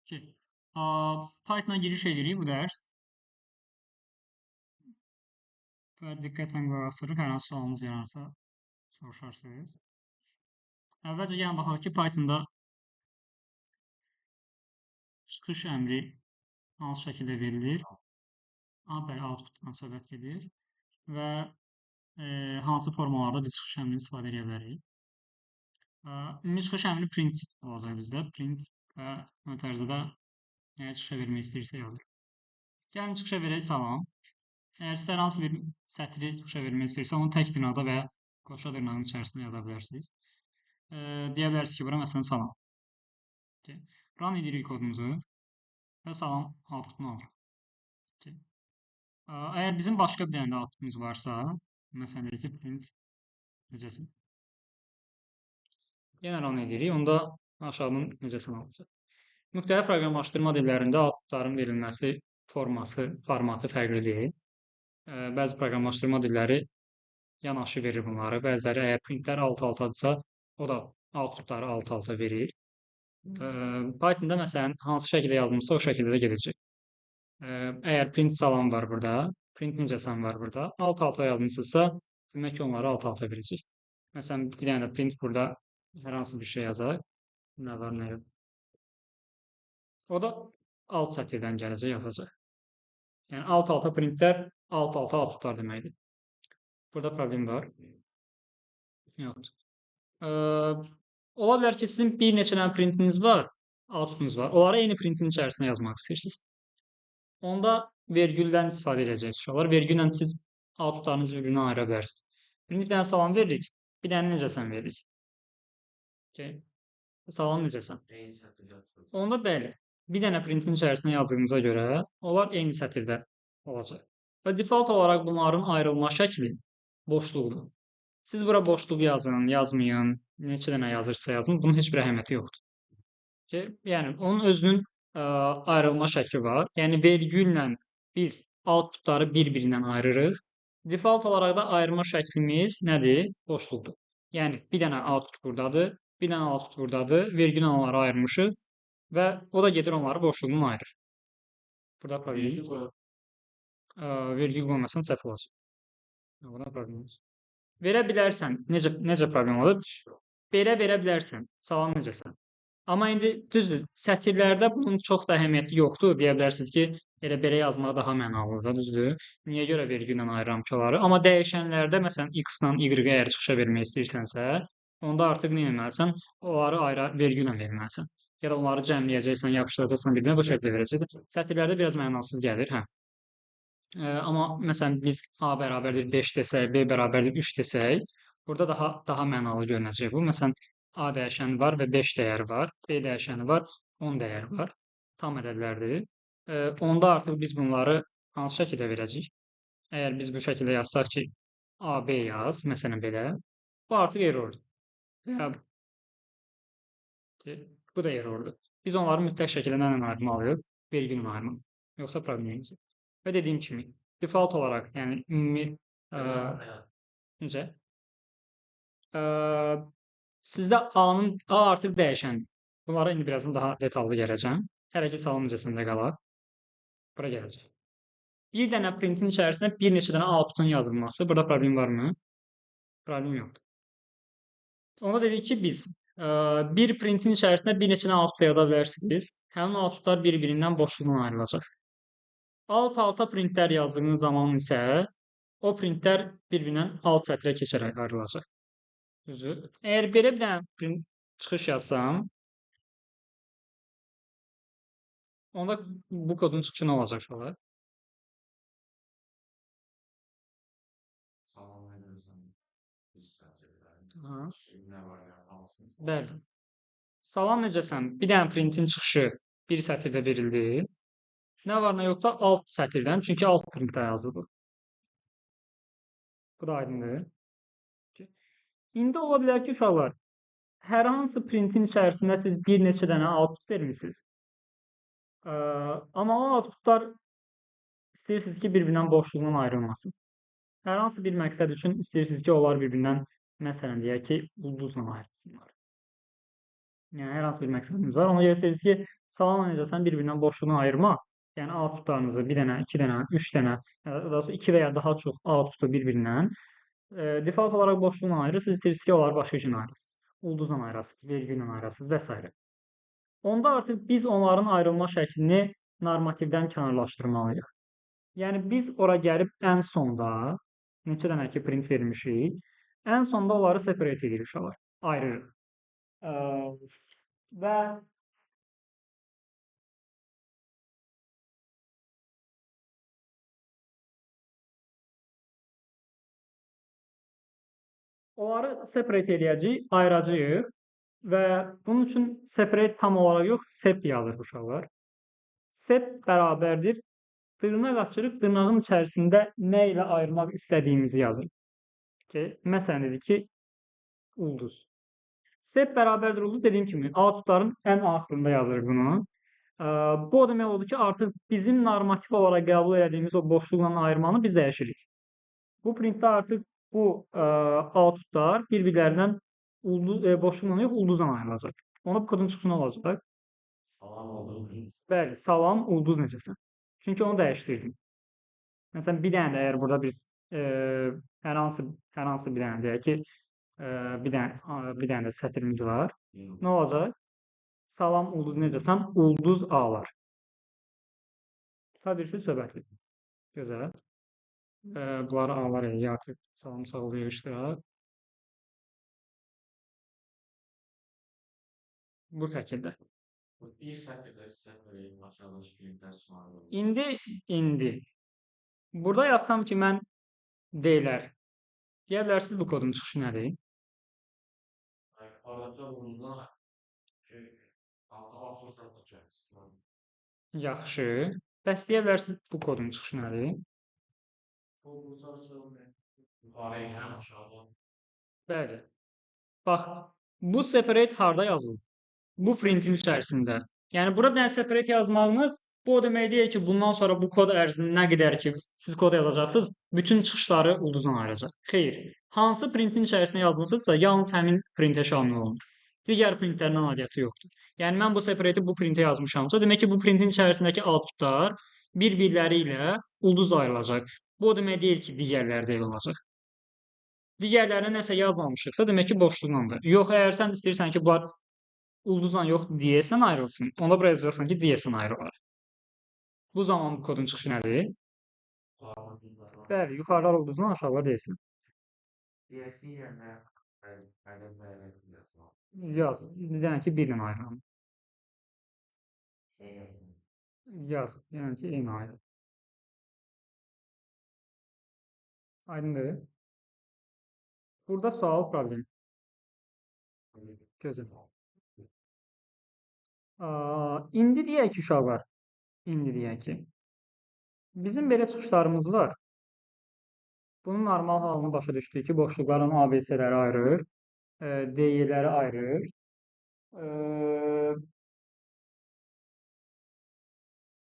Ki, Pythona giriş edirik bu dərs. Və diqqətlə qulaq asırıq. Hər hansı sualınız yaransa soruşarsınız. Əvvəlcə gəlin baxaq ki, Pythonda çıxış əmri hansı şəkildə verilir? Bəli, outputdan söhbət gedir. Və hansı formalarda biz çıxış əmrini istifadə edə bilərik? Ümumi çıxış əmri print olacaq bizdə. Print və o tərzdə də nəyə çıxışa vermək istəyirsə yazır. Gəlin çıxışa verək salam. Əgər sizə hər hansı bir sətri çıxışa vermək istəyirsə, onu tək dırnaqda və ya qoşa dırnağın içərisində yaza bilərsiniz. Deyə bilərsiniz ki, bura məsələn salam. Okay. Run edirik kodumuzu və salam outputunu alırıq. Okay. Əgər bizim başqa bir dənə də outputumuz varsa, məsələn deyək ki, print necəsin? Yenə run edirik, onda aşağının necəsini alacaq. Müxtəlif proqramlaşdırma dillərində outputların verilməsi forması, formatı fərqlidir. Bəzi proqramlaşdırma dilləri yanaşı verir bunları. Bəziləri əgər printlər alt-altadırsa, o da outputları alt-alta verir. Pythonda məsələn hansı şəkildə yazılmışsa o şəkildə də gedəcək. Əgər print salam var burada, print necəsən var burada, alt-alta yazmışsınızsa, demək ki, onları alt-alta verəcək. Məsələn, bir dənə də print burada hər hansı bir şey yazaq. Nə var, nə yox. O da alt sətirdən gələcək, yazacaq. Yəni, alt-alta printlər, alt-alta outputlar deməkdir. Burada problem var. Yoxdur. Ola bilər ki, sizin bir neçə dənə printiniz var, outputunuz var. Onları eyni printin içərisinə yazmaq istəyirsiniz. Onda vergüldən istifadə edəcəksiniz uşaqlar. Vergüllə siz outputlarınızı bir-birindən ayıra bilərsiniz. Bir dənə salam veririk, bir dənə necəsən veririk. Okay. Salam necəsən? Onda bəli, bir dənə printin içərisinə yazdığımıza görə onlar eyni sətirdə olacaq. Və default olaraq bunların ayrılma şəkli boşluqdur. Siz bura boşluq yazın, yazmayın, neçə dənə yazırsa yazın, bunun heç bir əhəmiyyəti yoxdur. Okay? Yəni, onun özünün ayrılma şəkli var. Yəni, vergüllə biz outputları bir-birindən ayırırıq. Default olaraq da ayırma şəklimiz nədir? Boşluqdur. Yəni, bir dənə output buradadır, bir dənə output buradadır, vergüllə onları ayırmışıq və o da gedir onları boşluqdan ayırır. Burada problem yox. Vergül qoymasan səhv olacaq. Burada problem yox. Verə bilərsən. Necə problem olur? Belə verə bilərsən. Salam necəsən? Amma indi düzdür, sətirlərdə bunun çox da əhəmiyyəti yoxdur. Deyə bilərsiniz ki, elə belə yazmaq daha mənalıdır da, düzdür? Niyə görə vergüllə ayırıram ki onları? Amma dəyişənlərdə, məsələn, x-la y-ə əgər çıxışa vermək istəyirsənsə, onda artıq nə etməlisən? Onları ayrı vergüllə verməlisən. Ya da onları cəmləyəcəksən, yapışdıracaqsan bir-birinə, bu şəkildə verəcəksən. Sətirlərdə biraz mənasız gəlir, hə. Amma məsələn biz A bərabərdir 5 desək, B bərabərdir 3 desək, burada daha mənalı görünəcək bu. Məsələn, A dəyişəni var və 5 dəyəri var, B dəyişəni var, 10 dəyəri var. Tam ədədlərdir. Onda artıq biz bunları hansı şəkildə verəcəyik? Əgər biz bu şəkildə yazsaq ki, A, B yaz, məsələn belə, bu artıq errordur. Və ya bu da errordur. Biz onları mütləq şəkildə nə ilə ayırmalıyıq? Vergüllə ayırmalıyıq. Yoxsa problem yoxdur. Və dediyim kimi, default olaraq, yəni ümumi, necə? Sizdə A artıq dəyişəndir. Bunlara indi birazdan daha detallı gələcəm. Hələ ki, salam necəsində qalaq. Bura gələcək. Bir dənə printin içərisində bir neçə dənə outputun yazılması. Burada problem varmı? Problem yoxdur. Onda dedik ki, biz bir printin içərisində bir neçə dənə output yaza bilərsiniz. Həmin outputlar bir-birindən boşluqdan ayrılacaq. Alt-alta printlər yazdığınız zaman isə o printlər bir-birindən alt sətrə keçərək ayrılacaq. Düzdür? Əgər belə bir dənə print çıxış yazsam, onda bu kodun çıxışı nə olacaq uşaqlar? Bəli. Salam necəsən? Bir dənə printin çıxışı bir sətirdə verildi. Nə var, nə yox da alt sətirdən, çünki alt printdə yazılır. Bu da aydındır. İndi ola bilər ki, uşaqlar, hər hansı printin içərisində siz bir neçə dənə output vermişsiniz. Amma o outputlar istəyirsiniz ki, bir-birindən boşluqdan ayrılmasın. Hər hansı bir məqsəd üçün istəyirsiniz ki, onlar bir-birindən, məsələn, deyək ki, ulduzla ayrılsınlar. Yəni hər hansı bir məqsədiniz var. Ona görə istəyirsiniz ki, salamla necəsən bir-birindən boşluğunu ayırma. Yəni outputlarınızı bir dənə, iki dənə, üç dənə, daha doğrusu iki və ya daha çox outputu bir-birindən default olaraq boşluğunu ayırırsınız. İstəyirsiniz ki, onları başqa üçün ayırırsınız. Ulduzla ayırasınız, vergüllə ayırasınız və s. Onda artıq biz onların ayrılma şəklini normativdən kənarlaşdırmalıyıq. Yəni biz ora gəlib ən sonda neçə dənə ki print vermişik, ən sonda onları separate edirik uşaqlar, ayırırıq. Və onları separate eləyəcəyik, ayıracağıq və bunun üçün separate tam olaraq yox, sep yazır uşaqlar. Sep bərabərdir. Dırnaq açırıq, dırnağın içərisində nə ilə ayırmaq istədiyimizi yazırıq. Ki, məsələn dedik ki, ulduz. Sep bərabərdir ulduz dediyim kimi, outputların ən axırında yazırıq bunu. Bu o demək oldu ki, artıq bizim normativ olaraq qəbul elədiyimiz o boşluqla ayırmanı biz dəyişirik. Bu printdə artıq bu outputlar bir-birlərindən boşluqla yox, ulduzla ayrılacaq. Ona bu kodun çıxışı nə olacaq? Salam ulduz. Bəli, salam ulduz necəsən? Çünki onu dəyişdirdim. Məsələn, bir dənə də əgər burada biz hər hansı bir dənə deyək ki, bir dənə də sətrimiz var. Nə olacaq? Salam ulduz necəsən? Ulduz A'lar. Tuta bilirsiniz söhbəti. Gözəl. Bunları A'lar eləyək artıq. Salam sağ ol yığışdıraq. Bu şəkildə. Bir sətirdə separate aşağıdakı printlər çıxarılır. İndi. Burada yazsam ki, mən D-lər. Deyə bilərsiniz bu kodun çıxışı nədir? Yaxşı. Bəs deyə bilərsiniz bu kodun çıxışı nədir? Bəli. Bax, bu separate harda yazılır? Bu printin içərisində. Yəni, bura bir dənə separate yazmağınız bu o demək deyil ki, bundan sonra bu kod ərzində nə qədər ki, siz kod yazacaqsınız, bütün çıxışları ulduzdan ayıracaq. Xeyr. Hansı printin içərisində yazmısınızsa, yalnız həmin printə şamil olunur. Digər printlərdən aidiyyatı yoxdur. Yəni, mən bu separate-i bu printə yazmışamsa, demək ki, bu printin içərisindəki outputlar bir-birləri ilə ulduz ayrılacaq. Bu o demək deyil ki, digərləri də elə olacaq. Digərlərinə nəsə yazmamışıqsa, demək ki, boşluqlandır. Yox, əgər sən istəyirsən ki, bunlar ulduzla yox, deyəsən ayrılsın. Onda buraya yazacaqsan ki, deyəsən ayrılar. Bu zaman bu kodun çıxışı nədir? Bəli, yuxarılar ulduzla, aşağılar deyəsən. Yaz. Bir dənə ki, bir ilə ayrılan. Yaz. Yəni ki, eyni ayrı. Aydındır. Burada sual problem. Gözəl. İndi deyək ki, uşaqlar, indi deyək ki, bizim belə çıxışlarımız var. Bunun normal halını başa düşdük ki, boşluqların A, B, C-ləri ayırır, D, Y-ləri ayırır.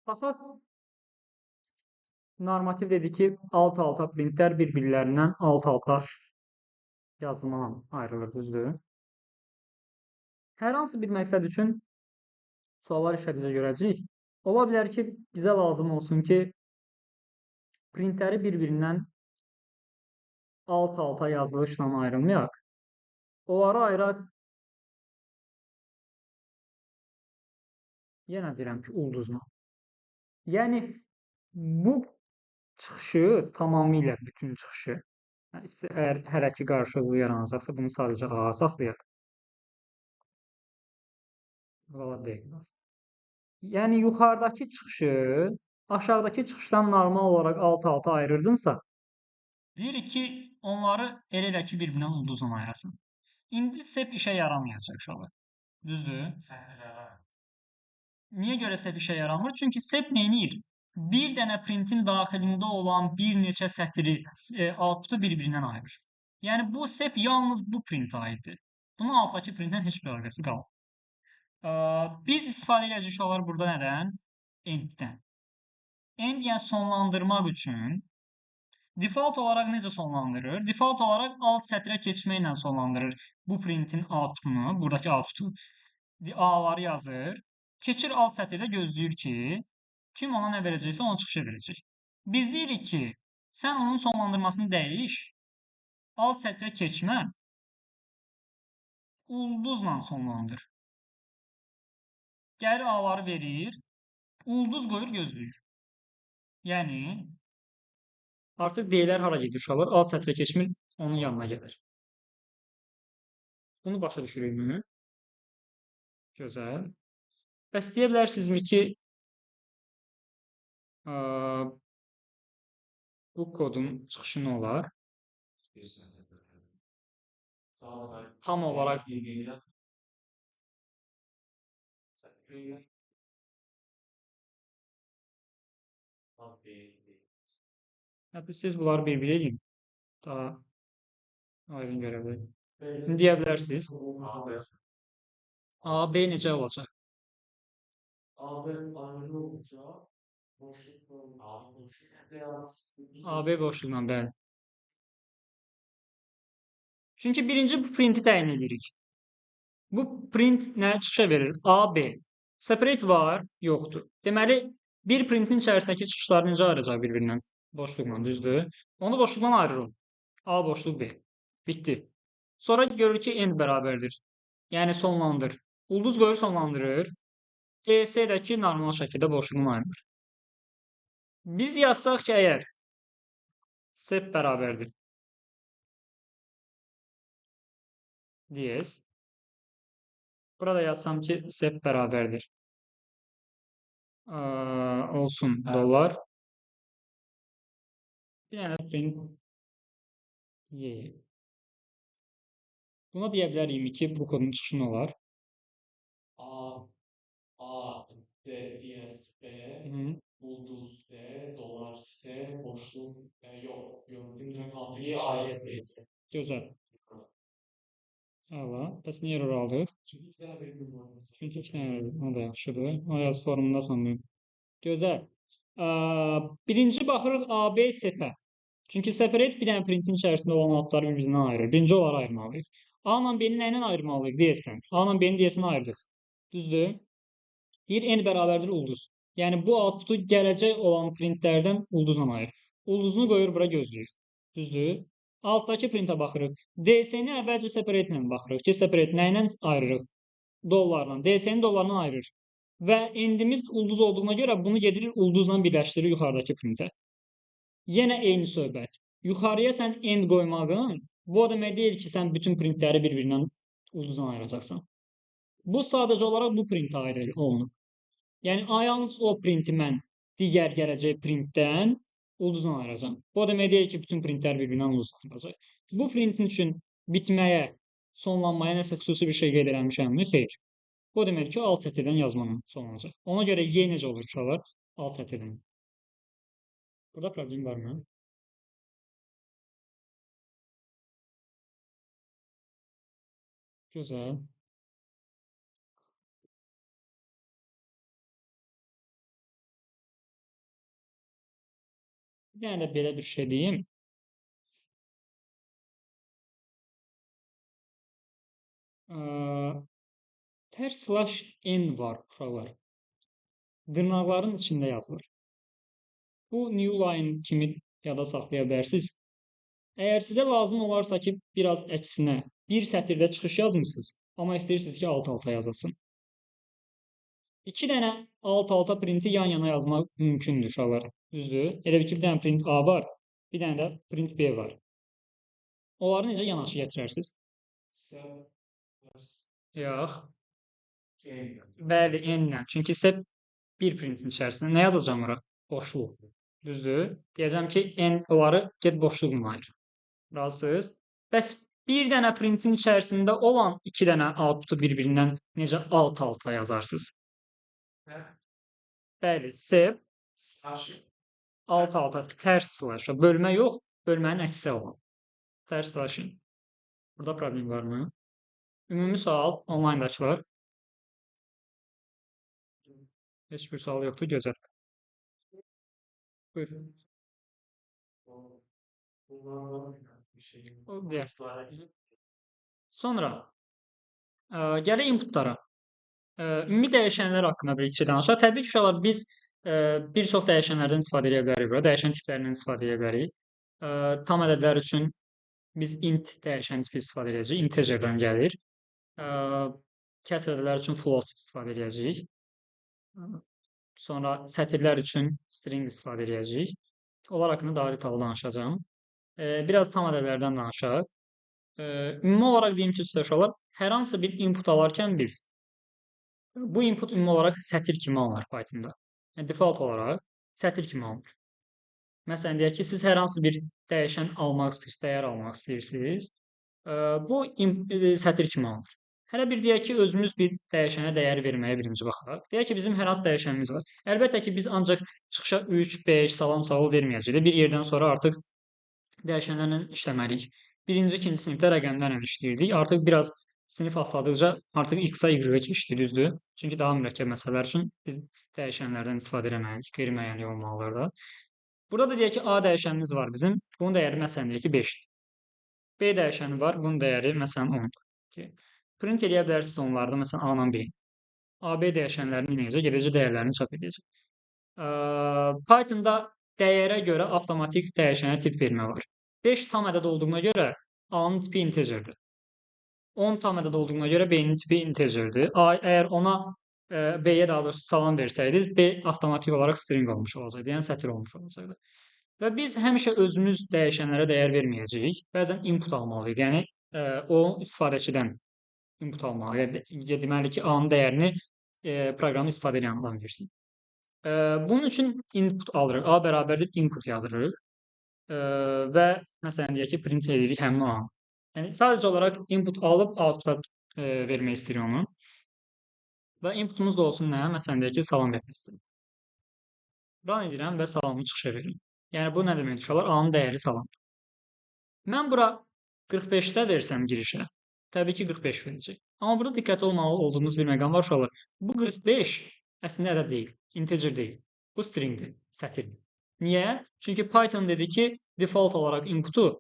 Baxaq, normativ dedi ki, alt-alta printlər bir-birlərindən alt-alta yazılmadan ayrılır, düzdür? Hər hansı bir məqsəd üçün suallar işlədicə görəcəyik. Ola bilər ki, bizə lazım olsun ki, printləri bir-birindən alt-alta yazılışla ayrılmayaq. Onları ayıraq. Yenə deyirəm ki, ulduzla. Yəni, bu çıxışı tamamilə bütün çıxışı, əgər hər iki qarşılıqlı yaranacaqsa, bunu sadəcə A saxlayaq. Buralar deyil. Yəni, yuxarıdakı çıxışı aşağıdakı çıxışdan normal olaraq alt-alta ayırırdınsa, deyirik ki, onları elə elə ki, bir-birindən ulduzla ayırasın. İndi sep işə yaramayacaq uşaqlar. Düzdür? Niyə görə sep işə yaramır? Çünki sep neyniyir? Bir dənə printin daxilində olan bir neçə sətri, outputu bir-birindən ayırır. Yəni, bu sep yalnız bu printə aiddir. Bunun altdakı printdən heç bir əlaqəsi qalmır. Biz istifadə edəcəyik uşaqlar burada nədən? End-dən. End, yəni sonlandırmaq üçün default olaraq necə sonlandırır? Default olaraq alt sətrə keçməklə sonlandırır bu printin outputunu, buradakı outputunu. A-ları yazır. Keçir alt sətirdə gözləyir ki, kim ona nə verəcəksə ona çıxışa verəcək. Biz deyirik ki, sən onun sonlandırmasını dəyiş, alt sətrə keçmə, ulduzla sonlandır. Gəlir A-ları verir, ulduz qoyur, gözləyir. Yəni, artıq D-lər hara gedir uşaqlar? Alt sətrə keçmir, onun yanına gəlir. Bunu başa düşürükmü? Gözəl. Bəs deyə bilərsinizmi ki, bu kodun çıxışı nə olar? Tam olaraq hətta siz bunları bir-bir eləyin. Daha aydın görə bilərik. İndi deyə bilərsiniz. A, B necə olacaq? A, B ayrı olacaq. A, B boşluqla, bəli. Çünki birinci bu printi təyin edirik. Bu print nə çıxışa verir? A, B. Separate var, yoxdur. Deməli, bir printin içərisindəki çıxışları necə ayıracaq bir-birindən? Boşluqla, düzdür? Onu boşluqdan ayırırıq. A boşluq B. Bitdi. Sonra görür ki, end bərabərdir. Yəni, sonlandır. Ulduz qoyur, sonlandırır. D, S də ki, normal şəkildə boşluqdan ayrılır. Biz yazsaq ki, əgər sep bərabərdir DS. Burada yazsam ki, sep bərabərdir. Olsun dolar. Bir dənə print Y. Buna deyə bilərik ki, bu kodun çıxışı nə olar? A, D, D, S, B, ulduz D, dolar S, boşluq, yox, yox, Y, A, S, D. Gözəl. Əla. Bəs niyə error aldıq? Çünki iki dənə vergül var. Çünki iki dənə vergül. O da yaxşıdır. O yaz formundasan bugün. Gözəl. Birinci baxırıq A, B, S-ə. Çünki separate bir dənə printin içərisində olan adları bir-birindən ayırır. Birinci onları ayırmalıyıq. A ilə B-ni nə ilə ayırmalıyıq deyəsən? A ilə B-ni deyəsən ayırdıq. Düzdür? Deyir, N bərabərdir ulduz. Yəni, bu outputu gələcək olan printlərdən ulduzla ayırır. Ulduzunu qoyur, bura gözləyir. Düzdür? Altdakı printə baxırıq. D S-ni əvvəlcə separate ilə baxırıq ki, separate nə ilə ayırırıq? Dollarla. D S-ni dollarla ayırır. Və endimiz ulduz olduğuna görə bunu gedirir, ulduzla birləşdirir yuxarıdakı printə. Yenə eyni söhbət. Yuxarıya sən end qoymağın, bu o demək deyil ki, sən bütün printləri bir-birindən ulduzla ayıracaqsan. Bu sadəcə olaraq bu printə ayrı olunub. Yəni, yalnız o printi mən digər gələcək printdən ulduzla ayıracağam. Bu o demək deyil ki, bütün printlər bir-birindən ulduzla ayıracaq. Bu printin üçün bitməyə, sonlanmaya nəsə xüsusi bir şey qeyd eləmişəmmi? Xeyr. Bu o deməkdir ki, alt sətirdən yazmanın sonlanacaq. Ona görə Y necə olur uşaqlar? Alt sətirdən. Burada problem varmı? Gözəl. Bir dənə də belə bir şey deyim. Ters slash n var uşaqlar. Dırnaqların içində yazılır. Bu new line kimi yada saxlaya bilərsiniz. Əgər sizə lazım olarsa ki, biraz əksinə bir sətirdə çıxış yazmısınız, amma istəyirsiniz ki, alt-alta yazılsın. İki dənə alt-alta printi yan yana yazmaq mümkündür uşaqlar. Düzdür? Elə bil ki, bir dənə print A var, bir dənə də print B var. Onları necə yanaşı gətirərsiniz? Yox. Bəli, N-lə. Çünki sep bir printin içərisində nə yazacağam ora? Boşluq. Düzdür? Deyəcəm ki, N onları get boşluqla ayır. Razısınız? Bəs bir dənə printin içərisində olan iki dənə outputu bir-birindən necə alt-alta yazarsınız? Bəli, sep alt-alta tərs slash. Bölmə yox, bölmənin əksi olan. Tərs slash. Burada problem varmı? Ümumi sual online'dakılar. Heç bir sual yoxdur, gözəl. Buyurun. Sonra gələk inputlara. Ümumi dəyişənlər haqqında bir iki danışaq. Təbii ki, uşaqlar, biz bir çox dəyişənlərdən istifadə edə bilərik bura. Dəyişən tiplərindən istifadə edə bilərik. Tam ədədlər üçün biz int dəyişən tipi istifadə edəcəyik. Integerdən gəlir. Kəsr ədədlər üçün float istifadə edəcəyik. Sonra sətirlər üçün string istifadə edəcəyik. Onlar haqqında daha detallı danışacağam. Biraz tam ədədlərdən danışaq. Ümumi olaraq deyim ki, sizə uşaqlar, hər hansı bir input alarkən biz bu input ümumi olaraq sətir kimi alınır Pythonda. Yəni, default olaraq sətir kimi alınır. Məsələn, deyək ki, siz hər hansı bir dəyişən almaq istəyirsiniz, dəyər almaq istəyirsiniz. Bu sətir kimi alınır. Hələ bir deyək ki, özümüz bir dəyişənə dəyər verməyə birinci baxaq. Deyək ki, bizim hər hansı dəyişənimiz var. Əlbəttə ki, biz ancaq çıxışa 3, 5, salam, sağ ol verməyəcəyik. Bir yerdən sonra artıq dəyişənlərlə işləməliyik. Birinci, ikinci sinifdə rəqəmlərlə işləyirdik. Artıq biraz sinif atladıqca artıq X-a, Y-a keçdi, düzdür? Çünki daha mürəkkəb məsələlər üçün biz dəyişənlərdən istifadə eləməliyik, qeyri-müəyyənlik olmalıdır da. Burada da deyək ki, A dəyişənimiz var bizim. Bunun dəyəri məsələn deyək ki, 5-dir. B dəyişəni var, bunun dəyəri məsələn 10-dur. Print eləyə bilərsiniz onlarda, məsələn A ilə B. A, B dəyişənlərini nəyəcək? Gedəcək dəyərlərini çap edəcək. Pythonda dəyərə görə avtomatik dəyişənə tip vermə var. 5 tam ədəd olduğuna görə A-nın tipi integerdir. 10 tam ədəd olduğuna görə B-nin tipi integerdir. A, əgər ona B-yə daha doğrusu salam versəydiniz, B avtomatik olaraq string olmuş olacaqdı, yəni sətir olmuş olacaqdı. Və biz həmişə özümüz dəyişənlərə dəyər verməyəcəyik. Bəzən input almalıyıq, yəni o istifadəçidən input almalıyıq. Yəni, deməli ki, A-nın dəyərini proqramı istifadə edən adam versin. Bunun üçün input alırıq. A bərabərdir input yazırıq. Və məsələn deyək ki, print edirik həmin o A. Yəni sadəcə olaraq input alıb output vermək istəyirik onu. Və inputumuz da olsun nə? Məsələn deyək ki, salam vermək istəyirik. Run edirəm və salamı çıxışa verirəm. Yəni bu nə deməkdir uşaqlar? A-nın dəyəri salamdır. Mən bura 45-də versəm girişə, təbii ki, 45 verəcək. Amma burada diqqətli olmalı olduğumuz bir məqam var uşaqlar. Bu 45 əslində ədəd deyil, integer deyil. Bu stringdir, sətirdir. Niyə? Çünki Python dedi ki, default olaraq inputu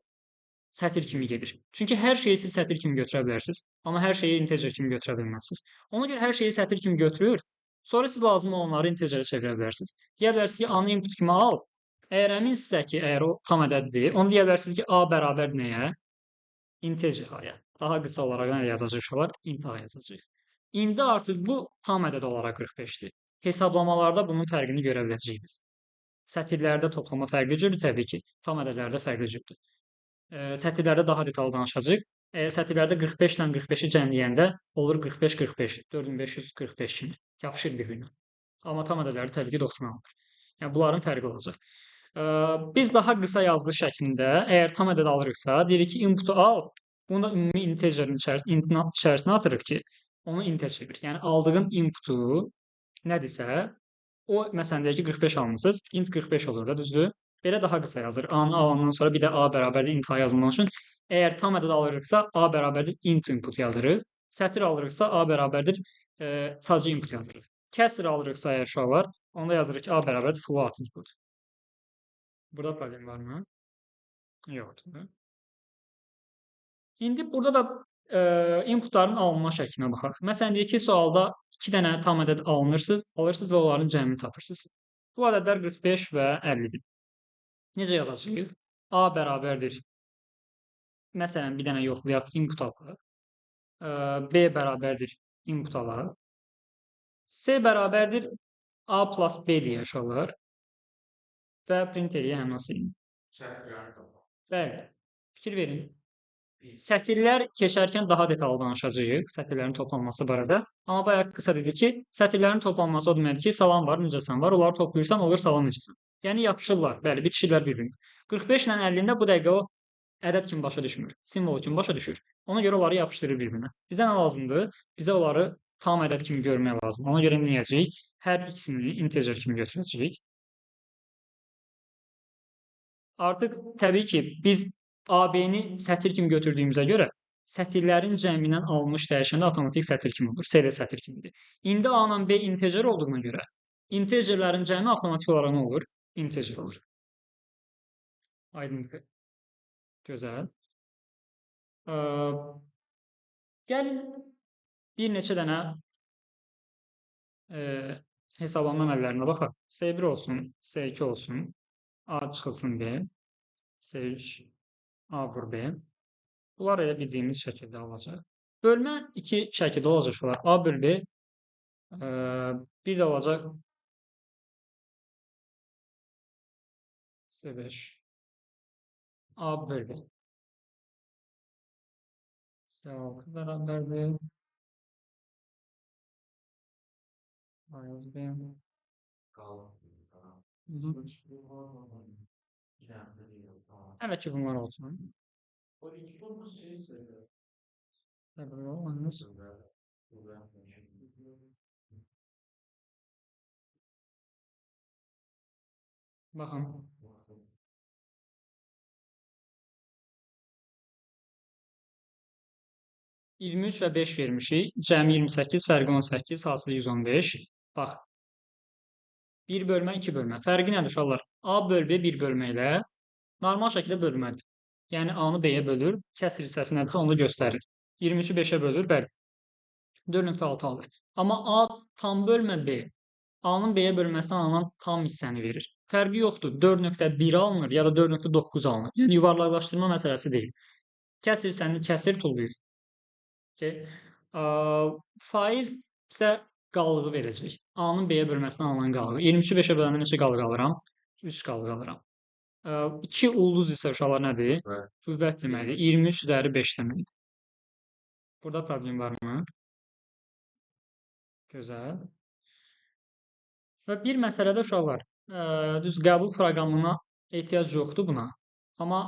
sətir kimi gedir. Çünki hər şeyi siz sətir kimi götürə bilərsiniz, amma hər şeyi integer kimi götürə bilməzsiniz. Ona görə hər şeyi sətir kimi götürür, sonra siz lazım olanları integerə çevirə bilərsiniz. Deyə bilərsiniz ki, A-nı input kimi al. Əgər əminsinizsə ki, əgər o tam ədəddir, onu deyə bilərsiniz ki, A bərabər nəyə? Integer A-ya. Daha qısa olaraq nə yazacaq uşaqlar? Int A yazacaq. İndi artıq bu tam ədəd olaraq 45-dir. Hesablamalarda bunun fərqini görə biləcəyik biz. Sətirlərdə toplama fərqli cürdür təbii ki, tam ədədlərdə fərqli cürdür. Sətirlərdə daha detallı danışacağıq. Sətirlərdə 45 ilə 45-i cəmləyəndə olur 45-45, 4545 kimi yapışır bir-birinə. Amma tam ədədlərdə təbii ki, 90 alınır. Yəni, bunların fərqi olacaq. Biz daha qısa yazılı şəklində, əgər tam ədəd alırıqsa, deyirik ki, inputu al, bunu da ümumi integerin içərisinə atırıq ki, onu intə çevir. Yəni, aldığın inputu nədirsə, o, məsələn, deyək ki, 45 almısınız, int 45 olur da, düzdür? Belə daha qısa yazır. A-nı alandan sonra bir də A bərabərdir int A yazmaq üçün. Əgər tam ədəd alırıqsa, A bərabərdir int input yazırıq. Sətir alırıqsa, A bərabərdir sadəcə input yazırıq. Kəsr alırıqsa əgər uşaqlar, onda yazırıq ki, A bərabərdir float input. Burada problem varmı? Yoxdur. İndi burada da inputların alınma şəklinə baxaq. Məsələn, deyək ki, sualda 2 dənə tam ədəd alırsınız və onların cəmini tapırsınız. Bu ədədlər 45 və 50-dir. Necə yazacağıq? A bərabərdir. Məsələn, bir dənə yoxlayaq, input alaq. B bərabərdir, input alaq. C bərabərdir, A plus B deyə uşaqlar. Və print eləyək həmin o C-ni. Bəli, fikir verin. Sətirlər keçərkən daha detallı danışacağıq, sətirlərin toplanması barədə. Amma bayaq qısa dedik ki, sətirlərin toplanması o deməkdir ki, salam var, necəsən var, onları toplayırsan, olur salam necəsən. Yəni, yapışırlar, bəli, bitişirlər bir-birinə. 45 ilə 50-də bu dəqiqə o ədəd kimi başa düşmür, simvol kimi başa düşür. Ona görə onları yapışdırır bir-birinə. Bizə nə lazımdır? Bizə onları tam ədəd kimi görmək lazımdır. Ona görə nə edəcəyik? Hər ikisini integer kimi götürəcəyik. Artıq təbii ki, biz A-B-ni sətir kimi götürdüyümüzə görə sətirlərin cəmindən alınmış dəyişəndə avtomatik sətir kimi olur. C də sətir kimidir. İndi A ilə B integer olduğuna görə integerlərin cəmi avtomatik olaraq nə olur? Integer olur. Aydındır. Gözəl. Gəlin bir neçə dənə Hesablama əməllərinə baxaq. S1 olsun, S2 olsun, A çıxılsın B, S3 A vur B. Bunlar elə bildiyimiz şəkildə olacaq. Bölmə iki şəkildə olacaq uşaqlar. A böl B, bir də olacaq S5 A böl B. S6 bərabərdir. A yaz B. Hələ ki bunlar olsun. Baxın. 23 və 5 vermişik. Cəmi 28, fərqi 18, hasılı 115. Bax. 1 bölmə, 2 bölmə. Fərqi nədir uşaqlar? A böl B 1 bölmə ilə normal şəkildə bölmədir. Yəni A-nı B-yə bölür, kəsir hissəsi nədirsə onu göstərir. 23-ü 5-ə bölür, bəli. 4.6 alır. Amma A tam bölmə B, A-nın B-yə bölməsindən alınan tam hissəni verir. Fərqi yoxdur. 4.1 alınır ya da 4.9 alınır. Yəni yuvarlaqlaşdırma məsələsi deyil. Kəsir hissəni kəsir tullayır. Okay. Faiz isə qalığı verəcək. A-nın B-yə bölməsindən alınan qalığı. 23-ü 5-ə böləndə neçə qalıq alıram? 3 qalıq alıram. 2 ulduz isə uşaqlar nədir? Qüvvət deməkdir. 23 üzəri 5 deməkdir. Burada problem varmı? Gözəl. Və bir məsələdə uşaqlar, düz qəbul proqramına ehtiyac yoxdur buna. Amma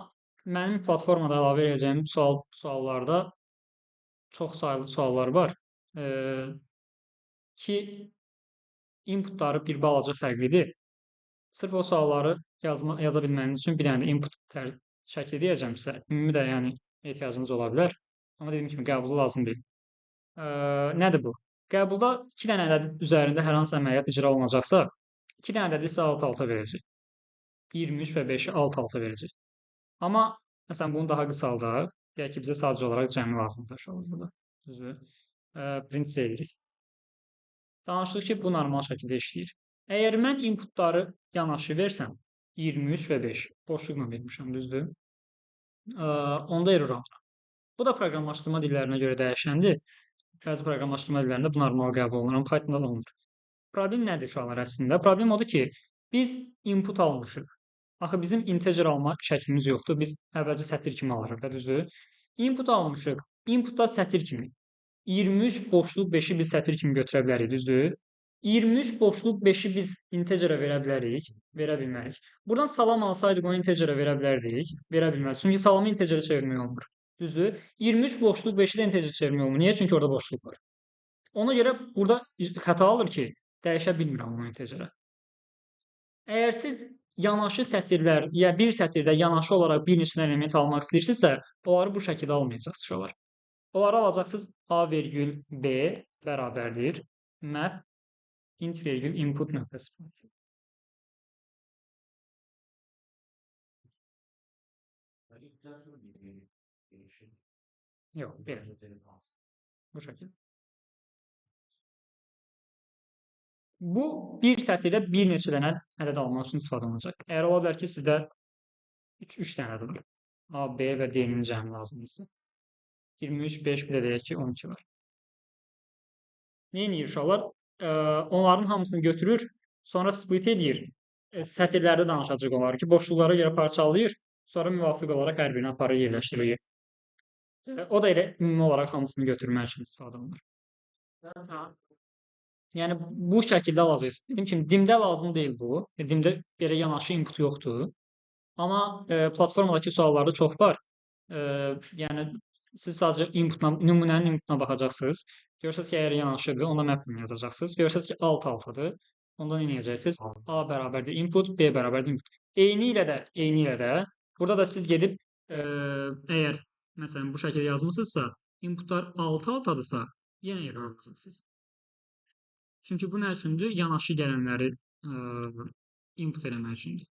mənim platformada əlavə edəcəyim suallarda çox saylı suallar var. Ki inputları bir balaca fərqlidir. Sırf o sualları yaza bilməyiniz üçün bir dənə də input şəkli deyəcəm sizə. Ümumi də yəni ehtiyacınız ola bilər. Amma dediyim kimi qəbulu lazım deyil. Nədir bu? Qəbulda 2 dənə ədəd üzərində hər hansı əməliyyat icra olunacaqsa, 2 dənə ədədi isə alt-alta verəcək. 23 və 5-i alt-alta verəcək. Amma məsələn bunu daha qısaldaq. Deyək ki, bizə sadəcə olaraq cəmi lazımdır uşaqlar burada. Düzdür? Print C edirik. Danışdıq ki, bu normal şəkildə işləyir. Əgər mən inputları yanaşı versəm, 23 və 5 boşluqla vermişəm, düzdür? Onda error alıram. Bu da proqramlaşdırma dillərinə görə dəyişəndir. Bəzi proqramlaşdırma dillərində bu normal qəbul olunur, amma Pythonda da olmur. Problem nədir uşaqlar əslində? Problem odur ki, biz input almışıq. Axı bizim integer alma şəklimiz yoxdur. Biz əvvəlcə sətir kimi alırıq da, düzdür? Input almışıq. Inputda sətir kimi. 23 boşluq 5-i biz sətir kimi götürə bilərik, düzdür? 23 boşluq 5-i biz integerə verə bilərik, verə bilmərik. Buradan salam alsaydıq onu integerə verə bilərdik, verə bilmərik. Çünki salamı integerə çevirmək olmur. Düzdür? 23 boşluq 5-i də integerə çevirmək olmur. Niyə? Çünki orada boşluq var. Ona görə burada xəta alır ki, dəyişə bilmirəm onu integerə. Əgər siz yanaşı sətirlər, ya bir sətirdə yanaşı olaraq bir neçə element almaq istəyirsinizsə, onları bu şəkildə almayacaqsınız uşaqlar. Onları alacaqsınız A vergül B bərabərdir map int vergül input nöqtəsi. Yox, belə. Bu şəkil. Bu, bir sətirdə bir neçə dənə ədəd almaq üçün istifadə olunacaq. Əgər ola bilər ki, sizdə 3 dənə ədəd var. A, B və D-nin cəmi lazımdırsa. 23, 5, bir də deyək ki, 12 var. Nə edir uşaqlar? Onların hamısını götürür, sonra split edir. Sətirlərdə danışacaq onlar ki, boşluqlara görə parçalayır, sonra müvafiq olaraq hər birini aparır, yerləşdirir. O da elə ümumi olaraq hamısını götürmək üçün istifadə olunur. Yəni, bu şəkildə alacaqsınız. Dediyim kimi, DIM-də lazım deyil bu. DIM-də belə yanaşı input yoxdur. Amma platformadakı suallarda çox var. Yəni, siz sadəcə inputla, nümunənin inputuna baxacaqsınız. Görsəz ki, əgər yanaşıdır, onda map yazacaqsınız. Görsəz ki, alt-altadır, onda nə edəcəksiniz? A bərabərdir input, B bərabərdir input. Eyni ilə də, burada da siz gedib, əgər məsələn bu şəkildə yazmısınızsa, inputlar alt-altadırsa, yenə error alacaqsınız. Çünki bu nə üçündür? Yanaşı gələnləri input eləmək üçündür.